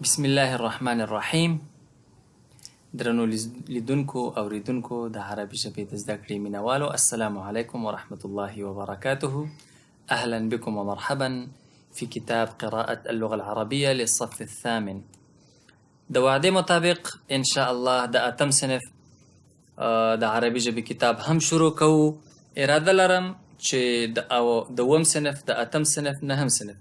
بسم الله الرحمن الرحیم. درنو لیدونکو، اوریدونکو، د عربي ژبې د زده کړې مینوالو، السلام علیکم ورحمة الله وبرکاته. أهلا بكم ومرحبا في كتاب قراءة اللغة العربية للصف الثامن. د وعدې مطابق ان شاء الله د اتم صنف د عربي ژبې کتاب هم شروع کوو. اراده لرم چې د او د اووم صنف، د اتم صنف، نهم صنف،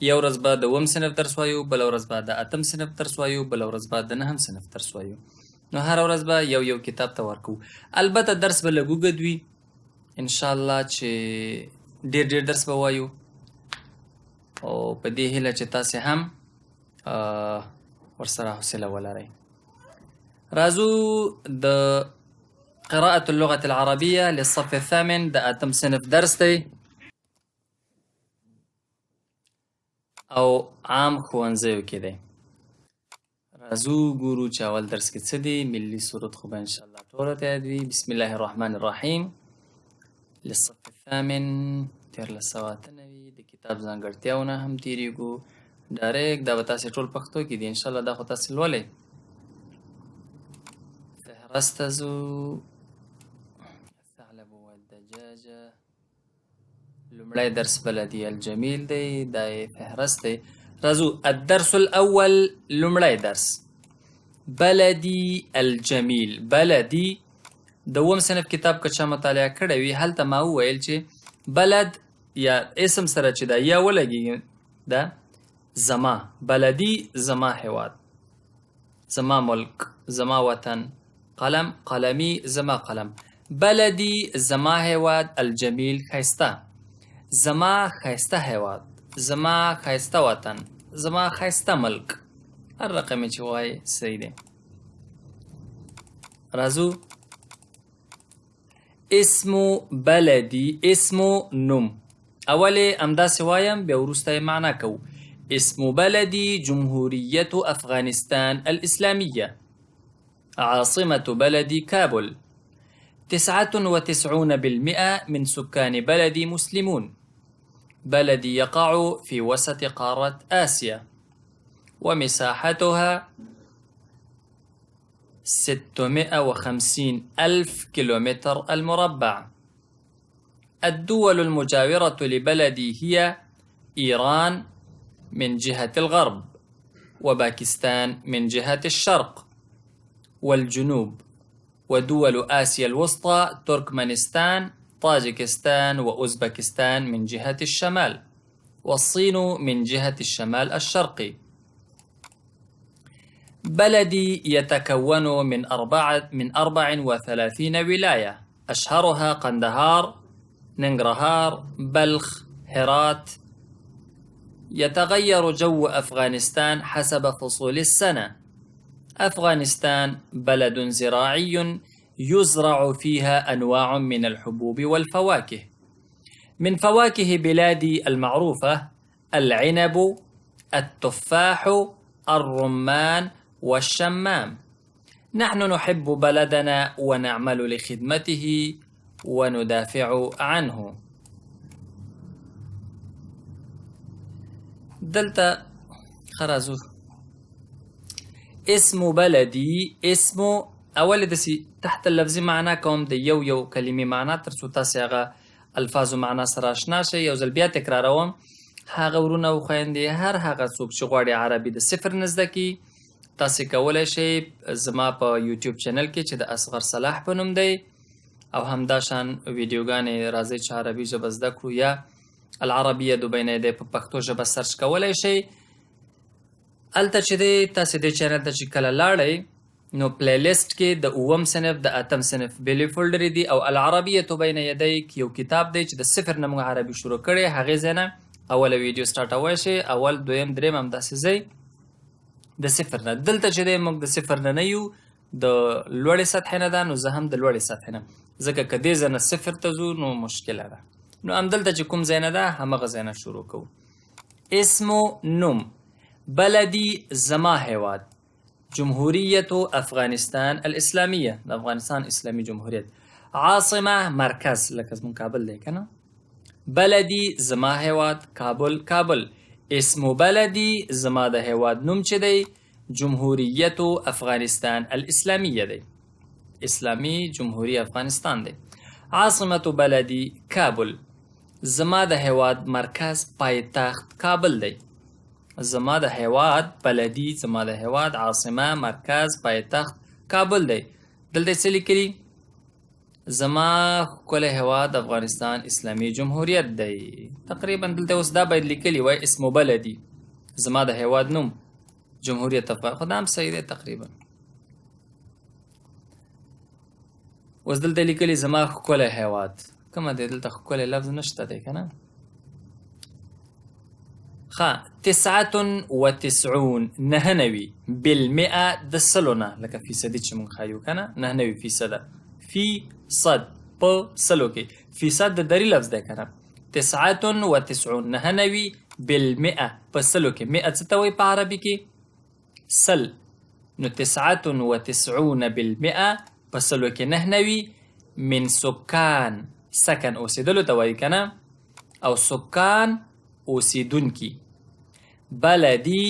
یو ورځ به د اووم صنف درس وایو، بله ورځ به د اتم صنف درس وایو، بله ورځ به د نهم صنف درس وایو. نو هره ورځ به یو یو کتاب ته ورکوو. البته درس به لږ اوږد وي ان شاء الله، چې ډیر ډیر درس به وایو، او په دې هیله چې تاسې هم ورسره حوصله ولرئ. راځو د قراءة اللغة العربية للصف الثامن، د اتم صنف درس دی او عام ښوونځیو کې دی. راځو ګورو چې اول درس کې څه دي. ملي سرود خو به انشاءالله ټوله ته یاد وي. بسم الله الرحمن الرحیم. للصف الثامن، 1398. د کتاب ځانګړتیاونه هم تیریږو ډایرکټ. دا به تاسې ټول پښتو کې دي انشاءالله، دا خو تاسې لولئ. فهرست ته ځو. الثعلب والدجاجة. لومړی درس بلدي الجمیل دی، دا یې فهرست دی. راځو، الدرس الاول، لومړی درس، بلدي الجمیل. بلدي د اووم صنف کتاب که چا مطالعه کړی وي، هلته ما وویل چې بلد یا اسم سره چې دا یا ولګېږي، دا زما. بلدي زما هیواد، زما ملک، زما وطن. قلم، قلمي زما قلم. بلدي زما هیواد، الجمیل ښایسته، زما ښایسته هیواد، زما ښایسته وطن، زما ښایسته ملک، هر رقم یې چې وایې صحیح دی. راځو، اسم بلدي. اسم نوم. اول یې همداسې وایم، بیا وروسته یې معنا کوو. اسم بلدي جمهوریة افغانستان الاسلامیة. عاصمة بلدي كابل. 99% من سكان بلدي مسلمون. بلدي يقع في وسط قارة آسيا ومساحتها 650 ألف كيلومتر المربع. الدول المجاورة لبلدي هي إيران من جهة الغرب، وباكستان من جهة الشرق والجنوب، ودول آسيا الوسطى تركمانستان، طاجكستان وأوزبكستان من جهة الشمال، والصين من جهة الشمال الشرقي. بلدي يتكون من 34 ولاية، أشهرها قندهار، ننجرهار، بلخ، هرات. يتغير جو أفغانستان حسب فصول السنة. أفغانستان بلد زراعي يزرع فيها أنواع من الحبوب والفواكه. من فواكه بلادي المعروفة العنب، التفاح، الرمان والشمام. نحن نحب بلدنا ونعمل لخدمته وندافع عنه. دلته راځو، اسم بلدي. اسم اول داسې تحت اللفظي معنا کوم، د یو یو کلمې معنا، تر څو تاسې هغه الفاظو معنا سره آشنا شئ. یو ځل بیا تکراروم، هغه ورونه او خویندې، هر هغه څوک چې غواړي عربي د صفر نه زده کړي، تاسې کولی شئ زما په یوټیوب چینل کې چې د اصغر صلاح په نوم دی، او همداشان ویډیوګانې راځئ چې عربي ژبه زده کړو یا العربیة بین یدیک په پښتو ژبه search کولی شئ. هلته چې دی، تاسې دې چینل ته چې کله لاړئ، نو playlist کې د اووم صنف، د اتم صنف بېلې فولډرې دي، او العربیة بین یدیک یو کتاب دی چې د صفر نه موږ عربي شروع کړې. هغې ځای نه اوله ویډیو سټارټولی شئ، اول، دویم، دریم، همداسې ځئ د صفر نه. دلته چې دی، موږ د صفر نه نه یو، د لوړې سطحې نه ده، نو زه هم د لوړې سطحې نه، ځکه که دې ځای نه صفر ته ځو نو مشکله ده. نو همدلته چې کوم ځای نه ده، همغه ځای نه شروع کوو. اسم نوم، بلدي زما هیواد، جمهوریة افغانستان الاسلامیة د افغانستان اسلامي جمهوریت، عاصمة مرکز، لکه زموږ کابل دی که نه. بلدي زما هیواد، کابل کابل. اسم بلدي زما د هیواد نوم چې دی جمهوریت افغانستان الاسلامیه دی، اسلامي جمهوري افغانستان دی. عاصمة بلدي کابل، زما د هیواد مرکز پایتخت کابل دی. زما د هیواد بلدي، زما د هیواد عاصمه مرکز پایتخت کابل دی. دلته څه لیکلي؟ زما ښکلی هیواد افغانستان اسلامي جمهوریت دی. تقریبا دلته اوس دا باید لیکلي وای اسم بلدي، زما د هیواد نوم جمهوریت افغان، خو دا هم صحیح دی تقریبا. اوس دلته لیکلي زما ښکلی هیواد، کومه دی دلته ښکلی لفظ نشته دی که نه؟ ښه، 99 99 بالمئه د سلو نه، لکه فیصدي چې مونږ ښایو که نه، 99 فیصده، فی صد په سلو کې، فیصد د دري لفظ دی که نه. 99 99 بالمئه په سلو کې، مئه څه ته وایي په عربي کې؟ سل. نو 99 بالمئه په سلو کې 99 من سکان، سکن اوسېدلو ته وایي که نه، او سکان اوسېدونکي، بلدي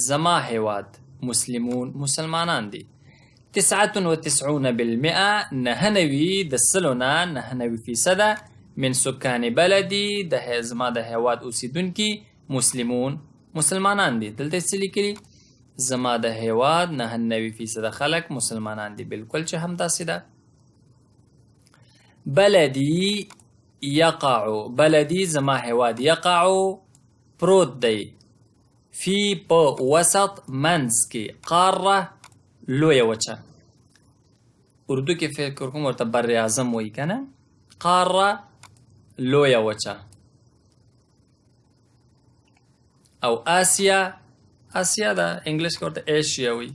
زما هیواد، مسلمون مسلمانان دي. 99 بالمئه 99 د سلو نه 99 فیصده من سکان بلدي د زما د هیواد اوسېدونکي مسلمون مسلمانان دي. دلته څه لیکلي؟ زما د هیواد 99 فیصده خلک مسلمانان دي. بالکل چې همداسې ده. بلدي یقع، بلدي زما هیواد، یقع پروت دی، فی په وسط منځ کې، قاره لویه وچه، اردو کې فکر کوم ورته بر اعظم وایي که نه، قاره لویه وچه، او آسیا، آسیا ده انګلیش کې ورته ایشیا وایي.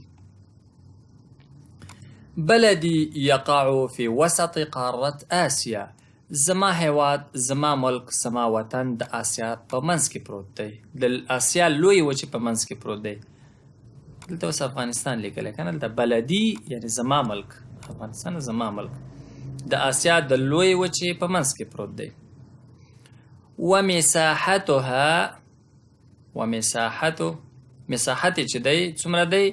بلدي یقع فی وسط قارة آسیا، زما هیواد، زما ملک، زما وطن د آسیا په منځ کې پروت دی، د آسیا لویې وچې په منځ کې پروت دی. دلته اوس افغانستان لیکلی که نه، دلته بلدي یعنی زما ملک، افغانستان زما ملک د آسیا د لویې وچې په منځ کې پروت دی. ومساحتها، ومساحتو، مساحت یې چې دی څومره دی؟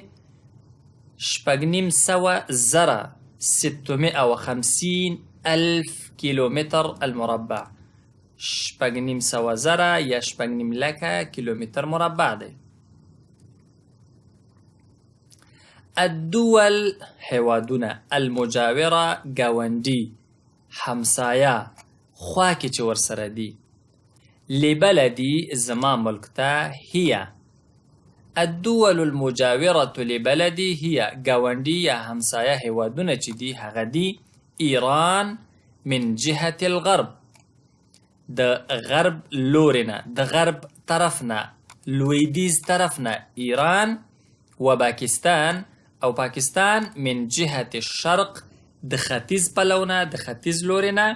650,000، 650 ألف کیلومتر المربع، 650,000 یا 6.5 لکه کیلومتر مربع دی. الدول هیوادونه، المجاوره ګاونډي، همسایه خوا کې چې ورسره دي، لبلدي زما ملک ته، هي الدول المجاورة لبلدي هي ګاونډي یا همسایه هیوادونه چې دي هغه دي ایران من جهة الغرب، د غرب لورې نه، د غرب طرف نه، لویدیځ طرف نه ایران، و پاکستان او پاکستان من جهة الشرق د ختیځ پلو نه، د ختیځ لورې نه،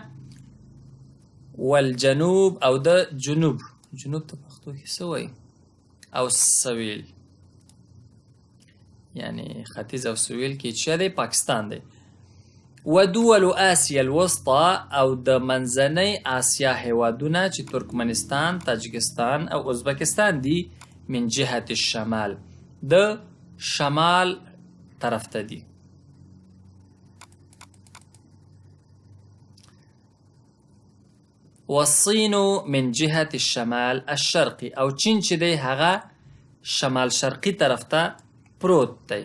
والجنوب او د جنوب، جنوب ته پښتو کې څه وایي؟ او سویل، یعنی ختیځ او سویل کې چې دی پاکستان دی. ودول آسیا الوسطى او د منځنۍ آسیا هیوادونه چې ترکمنستان، تاجکستان او ازبکستان دي، من جهة الشمال د شمال طرف ته دي. والصين من جهة الشمال الشرقي او چین چې دی هغه شمال شرقي طرف ته پروت دی.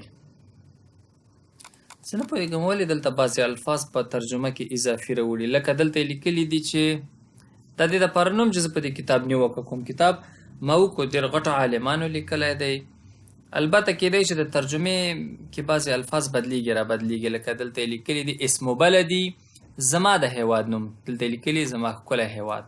زه نه پوهېږم ولې دلته بعضې الفاظ په ترجمه کې اضافي راوړي، لکه دلته یې لیکلي دي چې د دې دپاره نه وم چې زه په دې کتاب نیوکه کوم، کتاب ما وکړو ډېر غټو عالمانو لیکلی دی، البته کېدای شي د ترجمې کې بعضې الفاظ بدلیږي را بدلیږي، لکه دلته یې لیکلي دي اسم بلدي زما د هیواد نوم، دلته یې لیکلي زما ښکلی هیواد،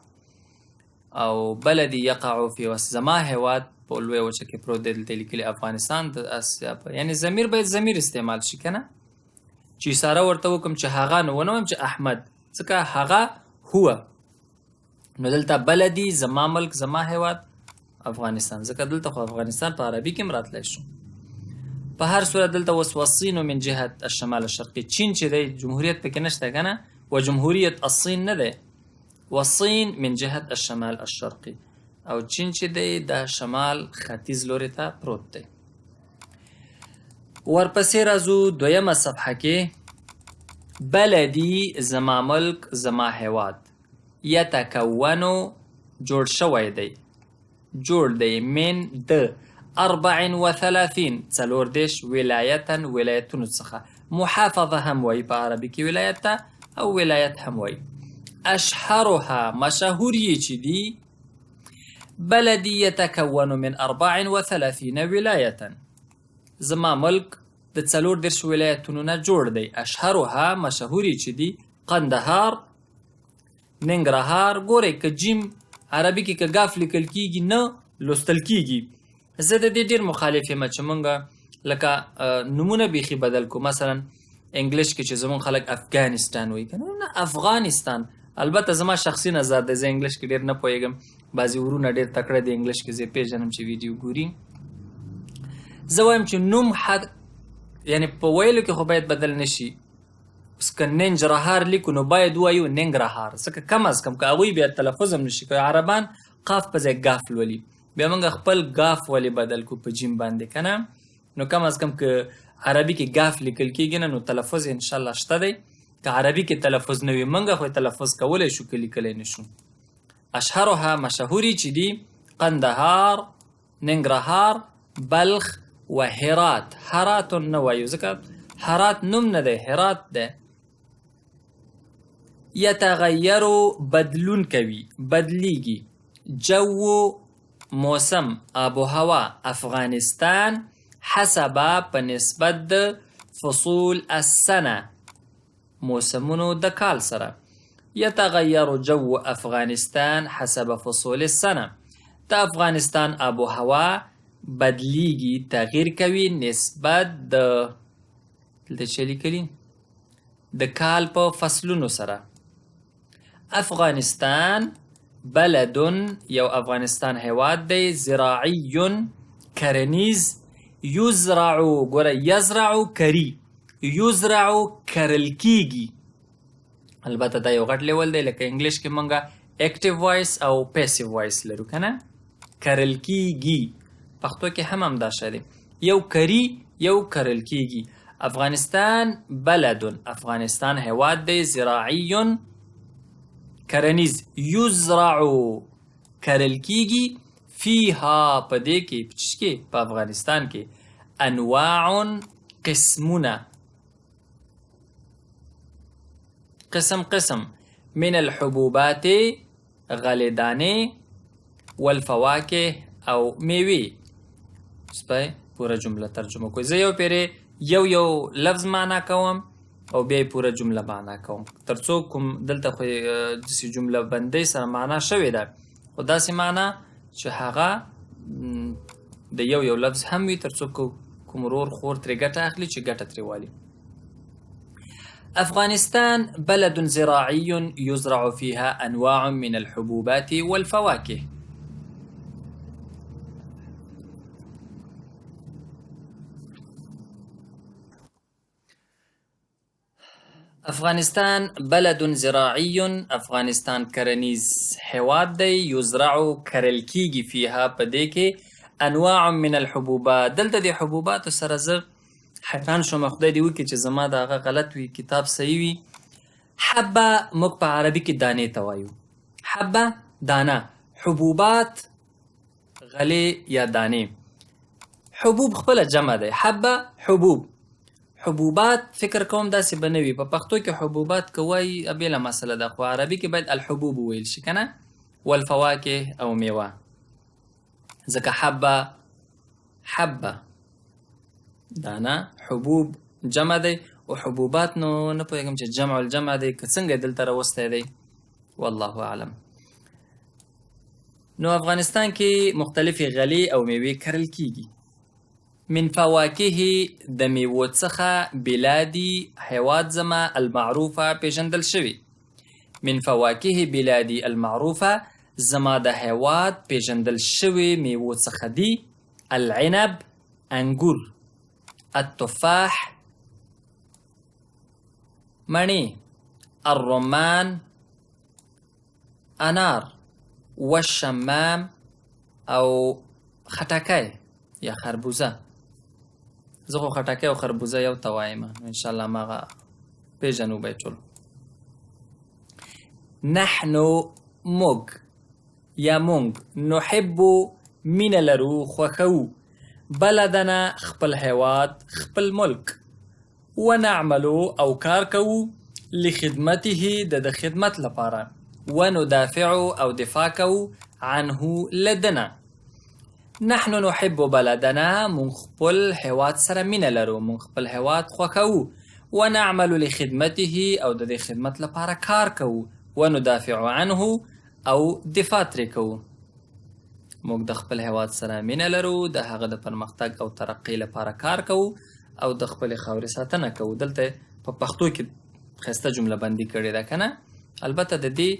او بلدي یقع فی وسط زما هیواد په لویه وچه کې پروت دی، دلته یې لیکلي افغانستان د اسیا په، یعنی ضمیر باید ضمیر استعمال شي که نه، چې اشاره ورته وکړم چې هغه، نو ونه وایم چې احمد، ځکه هغه هو. نو دلته بلدي زما ملک، زما هیواد افغانستان، ځکه دلته خو افغانستان په عربي کې هم راتلی شو. په هر صورت دلته اوس والصین من جهة الشمال الشرقي، چین چې دی جمهوریت پکې نشته که نه، و جمهوریت الصین نه دی، والصین من جهة الشمال الشرقي او چین چې دی د شمال ختیځ لوري ته پروت دی. ورپسې راځو دویمه صفحه کې، بلدي زما ملک، زما هیواد، یتکونو جوړ شوی دی، جوړ دی، من د 34 34 ولایتا ولایتونو څخه. محافظه هم وایي په عربي کې ولایت ته، او ولایت هم وایي. اشهرها مشهور یې چې دي، بلدي يتكون من 34 ولاية، زما ملک د 34 ولایتونو نه جوړ دی. اشهرها مشهور یې چې دي، قندهار، ننګرهار. ګورئ که جیم عربي کې که ګاف لیکل کیږي نه لوستل کیږي. زه د دې ډېر مخالف یم چې مونږ لکه نومونه بیخي بدل کو. مثلا انګلیش کې چې زمونږ خلک افغانستان وایي، که نه افغانستان. البته زما شخصي نظر دی، زه انګلیش کې ډېر نه پوهېږم، بعضې ورونه ډېر تکړه دي انګلیش کې، زه یې پېژنم چې ویډیو ګوري. زه وایم چې نوم حد یعنی په ویلو کې خو باید بدل نه شي. اوس که ننجرهار لیکو نو باید ووایو ننګرهار، ځکه کم از کم که هغوی بیا تلفظ هم نشي کولی. عربان قاف په ځای ګاف لولي، بیا موږ خپل ګاف ولې بدل کو په جیم باندې که نه؟ نو کم از کم که عربي کې ګاف لیکل کېږي نه، نو تلفظ یې انشاءالله شته دی. که عربي کې تلفظ نه وي، موږ خو یې تلفظ کولی شو که لیکلی نه شو. اشهرها مشهورې چې دي، قندهار، ننګرهار، بلخ و هرات. هرات نه وایو ځکه هرات نوم نه دی، هرات دی. یتغیر بدلون کوي، بدلیږي. جو موسم، آب و هوا، افغانستان حسب په نسبت د فصول السنه موسمونو د کال سره. یتغیر جو افغانستان حسب فصول السنه، د افغانستان آب و هوا بدلیږي، تغییر کوي نسبت د دلته چې لیکلي د کال په فصلونو سره. افغانستان بلد یو افغانستان هیواد دی، زراعي کرنیز، یزرع ګوره یزرع کری، یزرع کرل کیږي. البته دا یو غټ لیول دی، لکه انګلیش کې مونږ active voice او passive voice لرو که نه، کرل کیږي. پښتو کې هم همدا شی دی، یو کری یو کرل کیږي. افغانستان بلد افغانستان هیواد دی، زراعي کرنیز، یزرع کرل کیږي، فیها په دې کې، په څه کې، په افغانستان کې، انواع قسمونه، قسم قسم، من الحبوبات غلې دانې، والفواکه او میوې. اوس به پوره جمله ترجمه کوو. زه یو پیرې یو یو لفظ معنا کوم او بیا یې پوره جمله معنا کوم، تر څو کوم دلته خو داسې جمله بندۍ سره معنا شوې ده، خو داسې معنا چې هغه د یو یو لفظ هم وي، تر څو کوم ورور خور ترې ګټه اخلي چې ګټه ترې والي. افغانستان بلد زراعي يزرع فيها أنواع من الحبوبات والفواكه. افغانستان بلد زراعي، افغانستان کرنیز هیواد دی، یزرع کرل کیږي، فيها په دې کې، انواع من الحبوبات. دلته د حبوباتو سره زه حیران شوم، خدای دې وکړي چې زما د هغه غلط وي، کتاب صحیح وي. حبه موږ په عربي کې دانې ته وایو، حبه دانه، حبوبات غلې یا دانې. حبوب خپله جمع دی، حبه حبوب، حبوبات فکر کوم داسې به نه وي. په پښتو کې حبوبات که وایي بېله مسله ده، خو عربي کې باید الحبوب وویل شي که نه. والفواکه او میوه، ځکه حبه حبه دانه، حبوب جمع دی، او حبوبات نو نه پوهېږم چې جمع الجمع دی که څنګه یې دلته راوستی دی، والله اعلم. نو افغانستان کې مختلفې غلې او میوې کرل کیږي. من فواکه د میوو څخه بلادي هیواد زما المعروفه پیژندل شوی. من فواکه بلادي المعروفه زما د هیواد پیژندل شوی میوو څخه دي العنب انګور، التفاح مڼې، الرمان انار، والشمام او خټکی یا خربوزه. زه خو خټکی او خربوزه یو ته وایم، ان شاء الله ماغه پیژنو به ټول. نحن موږ یا مونږ، نحب مینه لرو، خوښوو، بلدنا خپل هیواد، خپل ملک، ونعمل او کار کوو، لخدمته د د خدمت لپاره، وندافع او دفاع کوو، عنه لدنا. نحن نحب بلدنا، مونږ خپل هیواد سره مینه لرو، مونږ خپل هیواد خوښوو، ونعمل لخدمته او د دې خدمت لپاره کار کوو، وندافع عنه او دفاع ترې کوو. موږ د خپل هیواد سره مینه لرو، د هغه د پرمختګ او ترقۍ لپاره کار کوو او د خپلې خاورې ساتنه کوو. دلته په پښتو کې ښایسته جمله بندي کړې ده که نه؟ البته د دې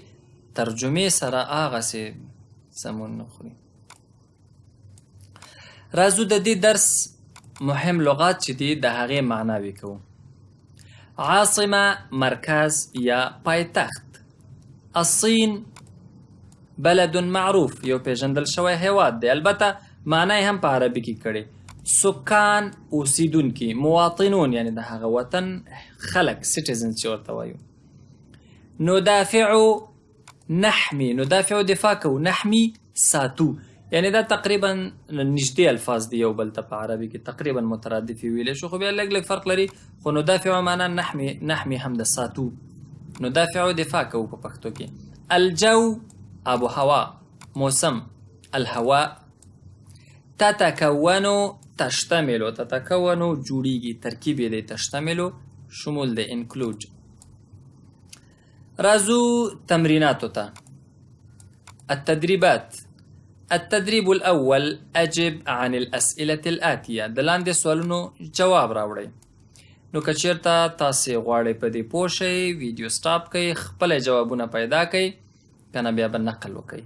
ترجمې سره هغسې سمون نه خوري. راځو د دې درس مهم لغات چې دي د هغې معناوې کوو. عاصمه مرکز یا پایتخت. الصین بلد معروف، یو پیژندل شوی هیواد دی، البته معنی هم په عربي کې کړې. سکان اوسیدونکي، مواطنون یعنی د هغه وطن خلک، citizens چې ورته وایو. ندافع نحمي، ندافع دفاع کوو، نحمي ساتو، یعنی دا تقریبا نږدې الفاظ دي یو بل ته په عربي کې، تقریبا مترادف ویلی شو، خو بیا لږ لږ فرق لري. خو ندافع معنا نحمي، نحمي هم د ساتو، ندافع دفاع کوو په پښتو کې. الجو آب و هوا، موسم، الهواء. تتکون تشتمل، تتکون جوړیږي، ترکیب یې دی، تشتمل شمول دی، انکلود. راځو تمریناتو ته. التدريبات. التدريب الأول أجب عن الأسئلة الآتية. د لاندې سوالونو جواب راوړئ. نو که چیرته تاسې غواړئ په دې پوه شئ، ویډیو سټاپ کړئ، خپله جوابونه پیدا کړئ، که نه بیا به نقل وکړئ.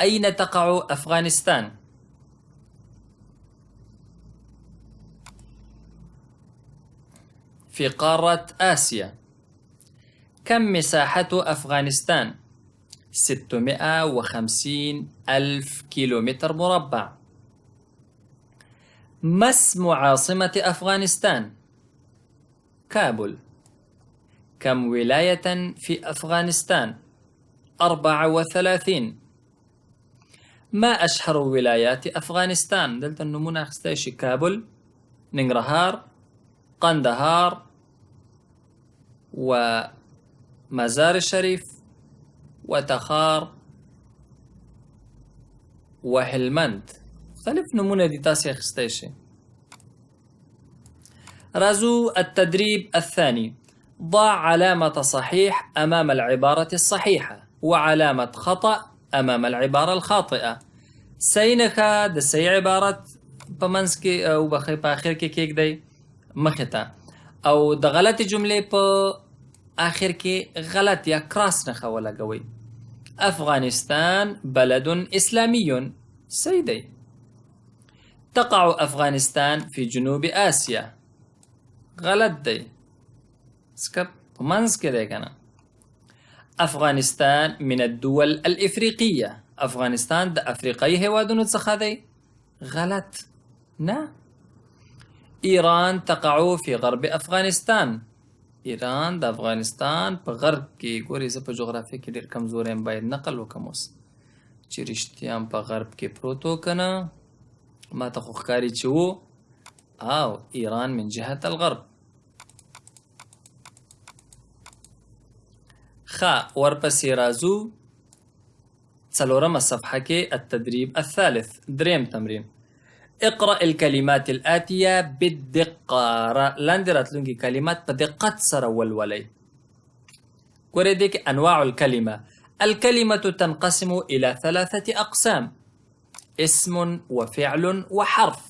أين تقع أفغانستان؟ في قارة آسيا. كم مساحة أفغانستان؟ 650 ألف كيلومتر مربع. ما اسم عاصمة أفغانستان؟ كابل. كم ولاية في أفغانستان؟ 34. ما أشهر ولايات أفغانستان؟ دلته نمونه اخیستی شي: کابل، ننګرهار، قندهار ومزار الشريف وتخار وهلمند. مختلف نمونه دي تاسې اخیستی شئ. راځو التدريب الثاني. ضع علامة صحيح أمام العبارة الصحيحة وعلامة خطأ أمام العبارة الخاطئة. صحیح نښه د صحیح عبارت په منځ کې او په آخر کې کېږدئ مخې ته، او د غلطې جملې په آخر کې غلط یا کراس نښه ولګوئ. افغانستان بلد اسلامي، صحیح دی. تقع افغانستان في جنوب آسیا، غلط دی، ځکه په منځ کې دی که نه. افغانستان من الدول الافریقیه، افغانستان د افریقایي هیوادونو څخه دی، غلط، نه. ایران تقع في غرب افغانستان، ایران د افغانستان په غرب کې. ګورئ زه په جغرافیه کې ډېر کمزوری یم، باید نقل وکړم اوس چې رښتیا هم په غرب کې پروت و که نه. ما ته خو ښکاري چې و، او ایران من جهة الغرب. ښه، ورپسې راځو څلورمه صفحه کې التدريب الثالث، دریم تمرین. اقرأ الكلمات الآتية بالدقة. لاندې راتلونکي کلمات په دقت سره ولولئ. ګورئ دې کې انواع الكلمة. الكلمة تنقسم إلى ثلاثة أقسام: اسم وفعل وحرف،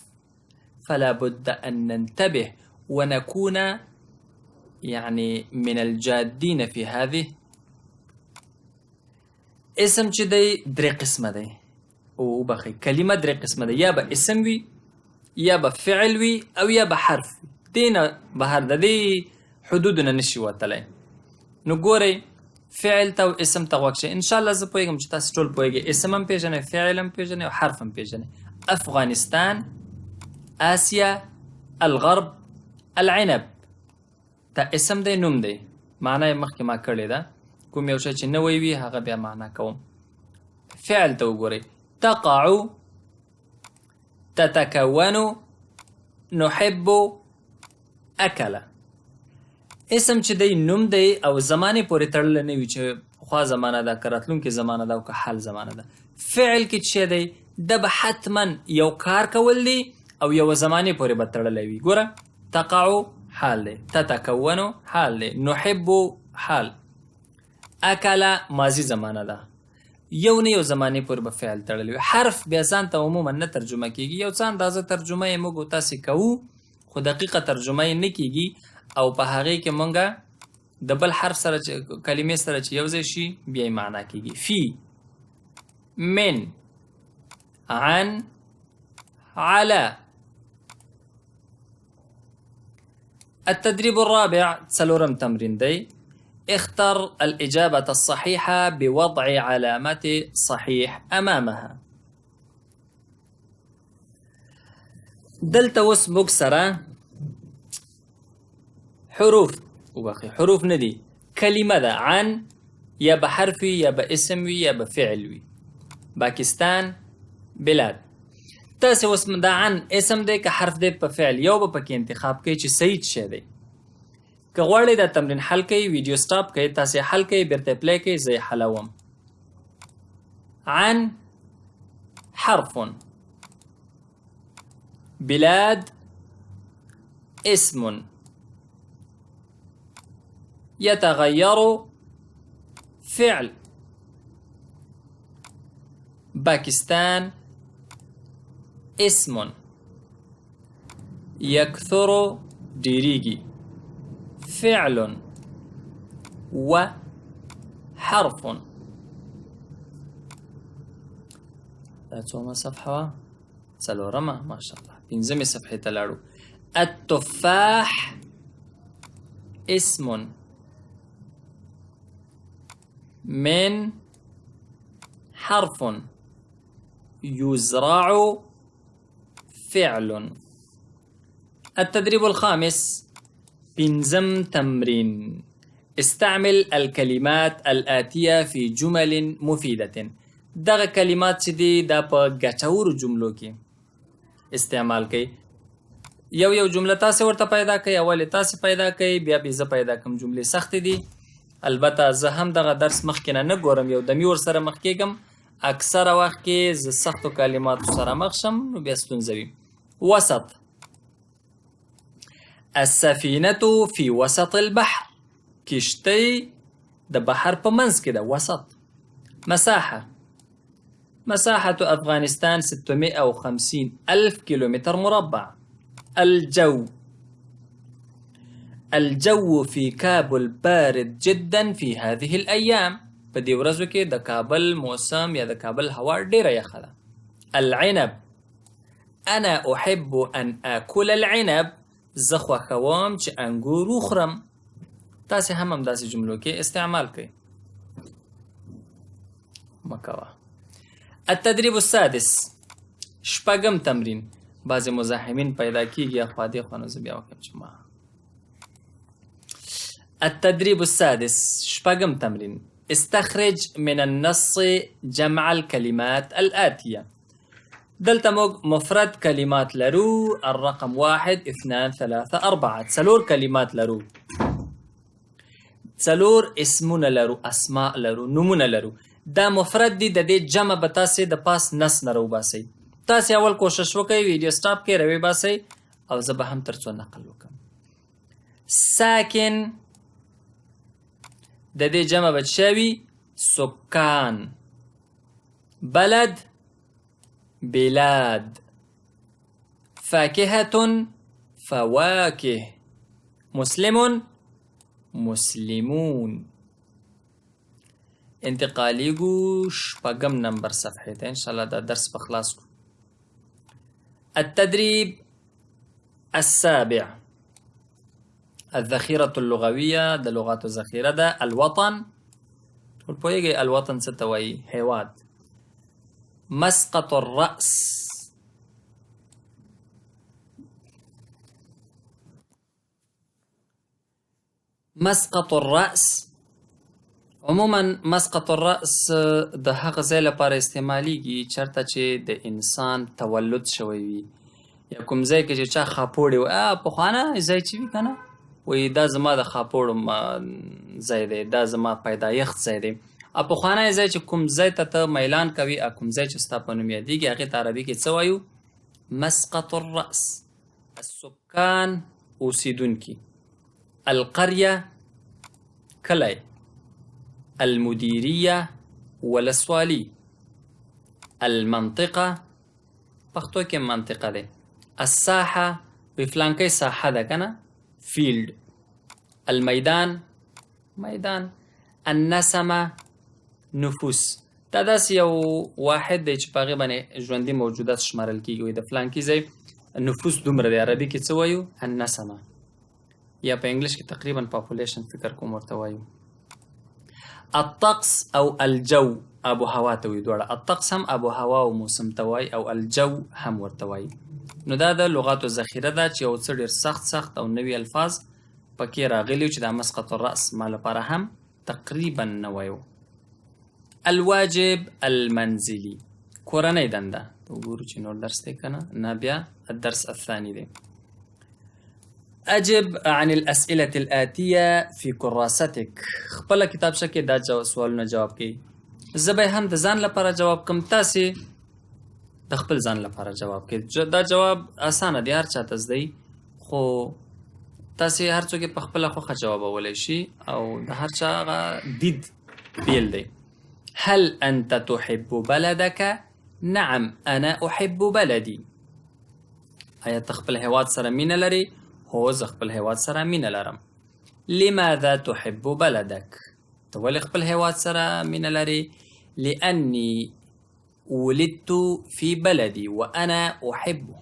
فلا بد أن ننتبه ونكون يعني من الجادين في هذه. اسم چې دی درې قسمه دی، وبخښئ، کلمه درې قسمه ده، یا به اسم وي، یا به فعل وي، او یا به حرف وي. دې نه بهر د دې حدودو نه نشي وتلی. نو ګورئ فعل ته او اسم ته غوږ شئ. ان شاء الله زه پوهېږم چې تاسو ټول پوهېږئ، اسم هم پېژنئ، فعل هم پېژنئ او حرف هم پېژنئ. افغانستان، آسیا، الغرب، العنب. دا اسم دی، نوم دی، معنا یې مخکې ما کړې ده. کوم یو شی چې نوی وي هغه بیا معنا کوم. فعل ته وګورئ، تقع، تتکون، نحب، اکل. اسم چې دی نوم دی او زمانې پورې تړلی نه وي چې پخوا زمانه ده که راتلونکې زمانه ده او که حال زمانه ده. فعل کې چې دی ده به حتما یو کار کول دی او یوه زمانې پورې به تړلی وي. ګوره، تقع حال دی، تتکون حال دی، نحب حال، اکل ماضي زمانه ده. یو نه یو زمانې پورې به فعل تړلی وي. حرف بیا ځان ته عموما نه ترجمه کیږي، یو څه اندازه ترجمه یې موږ تاسې کوو خو دقیقه ترجمه یې نه کیږي او په هغې کې مونږه د بل حرف سره چې کلمې سره چې یو ځای شي بیا یې معنا کیږي. فی، من، عن، على. التدريب الرابع، څلورم تمرین دی. اختر الإجابة الصحيحة بوضع علامة صحيح أمامها. دلته اوس موږ سره حروف، وبخي حروف نه دي، کلمه ده. عن یا به حرف وي یا به اسم وي یا به فعل وي. پاکستان، بلاد. تاسې اوس دا عن اسم دی که حرف دی په فعل، یو به پکې انتخاب کړئ چې صحیح څه دی. که غواړئ دا تمرین حل کړئ، ویډیو سټاپ کړئ، تاسې حل کړئ، بیرته یې پلی کړئ، زه یې حلوم. عن حرف، بلاد اسم، يتغير فعل، باكستان اسم، يكثر ډیریږي فعل و حرف. دا څومه صفحه وه؟ څلورمه، ماشاءالله. پنځمې صفحې ته لاړو. التفاح اسم، من حرف، يزرع فعل. التدريب الخامس، پنځم تمرین. استعمل الكلمات الآتية في جمل مفيدة. دغه کلمات چې دي دا په ګټورو جملو کې استعمال کړئ. یو یو جمله تاسې ورته پیدا کړئ، اول یې تاسې پیدا کړئ، بیا به زه پیدا کړم. جملې سختې دي، البته زه هم دغه درس مخکې نه نه ګورم، یو دمي ورسره مخ کېږم. اکثره وخت کې زه سختو کلماتو سره مخ شم نو بیا ستونزه وي. وسط، السفينة في وسط البحر، کشتۍ د بحر په منځ کې ده، وسط. مساحة، مساحة أفغانستان 650 ألف كيلومتر مربع. الجو، الجو في كابل بارد جدا في هذه الأيام. په دې ورځو کې د کابل موسم یا د کابل هوا ډېره یخه ده. العنب، أنا أحب أن آكل العنب، زه خوښوم چې انګور وخورم. تاسې هم همداسې جملو کې استعمال کړئ. مه کوه. التدريب السادس، شپږم تمرین. بعضې مزاحمین پیدا کیږي اخوا دې خوا، نو زه بیا وکړم چې ما. التدريب السادس، شپږم تمرین. استخرج من النص جمع الكلمات الآتية. دلته موږ مفرد کلمات لرو، الرقم 1 2 3 4، څلور کلمات لرو، څلور اسمونه لرو، اسماء لرو، نومونه لرو. دا مفرد دي، د دې جمع به تاسې د پاس نص نه راوباسئ. تاسې اول کوشش وکړئ، ویډیو سټاپ کړئ، راویې باسئ او زه به هم تر څو نقل وکړم. ساکن، د دې جمع به څه وي؟ سکان. بلد، بلاد. فاکهة، فواکه. مسلم، مسلمون. انتقالیږو شپږم نمبر صفحې ته، انشاءالله دا درس به خلاص کړو. التدريب السابع، الذخيرة اللغوية، د لغاتو ذخیره ده. الوطن، ټول پوهېږئ الوطن څه ته وایي؟ هیواد. مسقط الرأس، مسقط الرأس عموما مسقط الرأس د هغه ځای لپاره استعمالیږي چرته چې د انسان تولد شوی وي، یا کوم ځای کې چې چا خاپوړې وي، پخوانه ځای چې وي که نه، وایي دا زما د خاپوړو ځای دی، دا زما پیدایښت ځای دی. پخوانی ځای چې کوم ځای ته ته میلان کوي، کوم ځای چې ستا په نوم یادېږي، هغې ته عربي کې څه وایو؟ مسقط الرأس. السکان اوسېدونکي، القريه کلی، المدیریه ولسوالي، المنطقه پښتو کې منطقه دی، الساحه وی فلانکی ساحه ده که نه، فیلډ، المیدان میدان، النسمه نفوس. دا داسې یو واحد دی چې په هغې باندې ژوندي موجودات شمارل کېږي. وایي د فلانکي ځای نفوس دومره دی، عربي کې څه وایو؟ النسمه، یا په انګلیش کې تقریبا پاپولیشن فکر کوم ورته وایو. الطقس او الجو اب و هوا ته وایي دواړه، الطقس هم اب و هوا او موسم ته وایي او الجو هم ورته وایي. نو دا د لغاتو ذخیره ده چې یو څه ډېر سخت سخت او نوي الفاظ پکې راغلي چې دا مسقط الرأس ما لپاره هم تقریبا نوی و. الواجب المنزلي کورنۍ دنده، وګورو چې نور درس دی که نه، نه بیا الدرس الثاني دی. أجب عن الأسئلة الآتية في كراستك. خپله کتابچه کې دا سوالونه جواب کړئ. زه به هم د ځان لپاره جواب کوم، تاسې د خپل ځان لپاره جواب کړئ. دا جواب اسانه دی، هر چا ته زده وي، خو تاسې هر څوک یې په خپله خوښه جوابولی شي او د هر چا هغه دید بیل دی. هل أنت تحب بلدك؟ نعم أنا أحب بلدي. آیا ته خپل هیواد سره مینه لرې؟ هو زه خپل هیواد سره مینه لرم. لماذا تحب بلدك؟ ته ولې خپل هیواد سره مینه لرې؟ لأني ولدت في بلدي وأنا أحبه.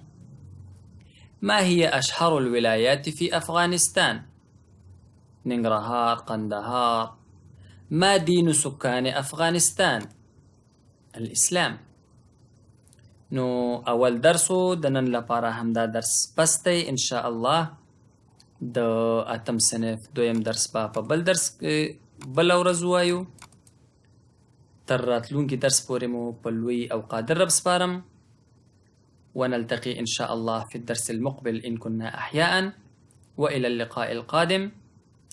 ما هي أشهر الولايات في أفغانستان؟ ننغرهار، قندهار. ما دين سكان أفغانستان؟ الإسلام. نو اول درس و د نن لپاره همدا درس بس دی. ان شاء الله د اتم صنف دویم درس به په بل درس کې بله ورځ ووایو. تر راتلونکي درس پورې مو په لوی او قادر رب سپارم. ونلتقي إن شاء الله في الدرس المقبل إن كنا أحياء، وإلى اللقاء القادم.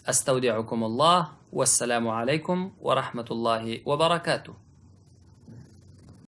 أستودعكم الله، والسلام عليكم ورحمة الله وبركاته.